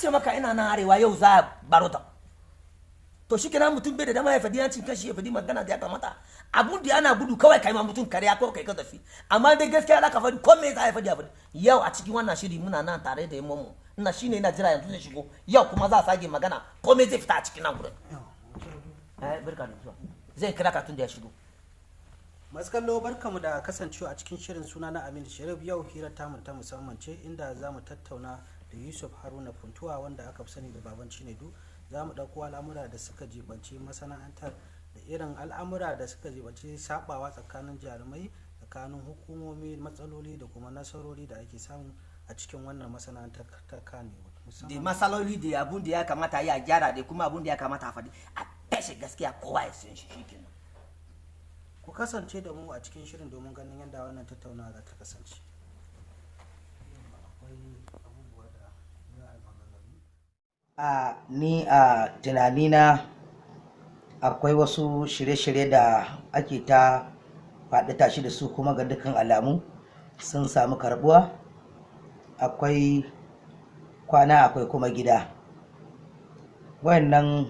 ce maka ina nan arewa yau za a baro ta. To shi kenan, mutum bai da dama ya fadi yancin kanshi, ya fadi magana da ya kamata. Abun da ana gudu kawai kai ma mutum kariya ko kai ka tafi, amma dai gaskiya za ka fadi, ko me za a fadi a fadi. Yau a cikin wannan shiri muna nan tare da mu, ina shine ina jira yanzu zai shigo. Yau kuma za a sake magana, ko me zai fita a cikin nan gurin. Eh, barka da zuwa. Zai kira ka tun da ya shigo. Masu kallo, barkamu da kasancewa a cikin shirin. Suna na Aminu Sharif. Yau hirar tamu ta musamman ce, inda za mu tattauna da Yusuf Haruna Funtuwa, wanda aka fi sani da Baban Cinedu. Za mu ɗauko al'amura da suka jibanci masana'antar da irin al'amura da suka jibanci sabawa tsakanin jarumai, tsakanin hukumomi, matsaloli da kuma nasarori da ake samu a cikin wannan masana'antar ta Kannywood. Da matsaloli da abun da ya kamata ya gyara da kuma abun da ya kamata a faɗi, a feshe gaskiya, kowa ya san shi, shikenan. Ku kasance da mu a cikin shirin domin ganin yadda wannan tattaunawa za ta kasance. Akwai abubuwa da za a yi maganganu. A ni a tunanina, akwai wasu shirye-shirye da ake ta faɗi tashi da su, kuma ga dukkan alamu sun samu karbuwa. Akwai kwana, akwai kuma gida. Wayannan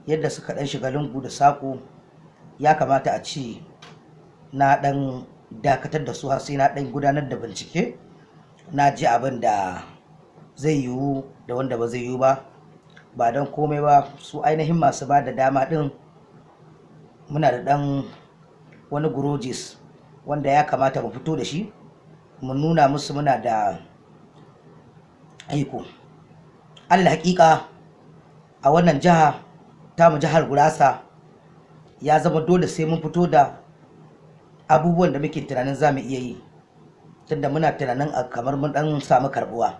yadda suka ɗan shiga lungu da saƙo, ya kamata a ce na ɗan dakatar da su har sai na ɗan gudanar da bincike, na ji abin da zai yiwu da wanda ba zai yiwu ba. Ba don komai ba, su ainihin masu ba da dama ɗin, muna da ɗan wani grudges wanda ya kamata mu fito da shi, mu nuna musu muna da aiko. Allah hakika, a wannan jiha tamu, jihar Gurasa, ya zama dole sai mun fito da abubuwan da muke tunanin za mu iya yi, tunda muna tunanin a kamar mun dan samu karbuwa.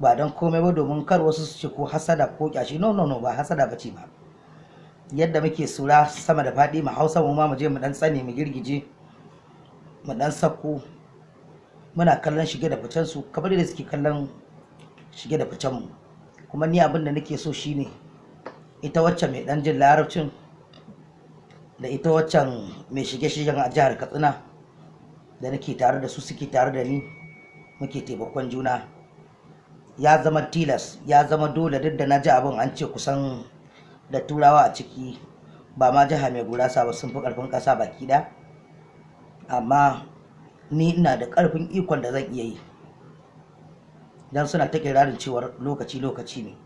Ba don komai ba, domin kar wasu su ce ko hasada ko kyashi. No, no, no, ba hasada ba ce ba. Yadda muke sura sama da faɗi, mu hausa, mu ma mu je mu dan tsane, mu girgije, mu dan sako, muna kallon shige da ficen su kamar yadda suke kallon shige da ficen mu. Kuma ni abin da nake so shine, ita wacce mai dan jin Larabcin da ita waccan mai shige shigen a jihar Katsina da nake tare da su, suke tare da ni, muke taimakon juna. Ya zama tilas, ya zama dole, duk da na ji abin an ce kusan da Turawa a ciki, ba ma jiha mai gurasa ba, sun fi karfin ƙasa baki ɗaya. Amma ni ina da ƙarfin ikon da zan iya yi, don suna ta kirarin cewar lokaci lokaci ne.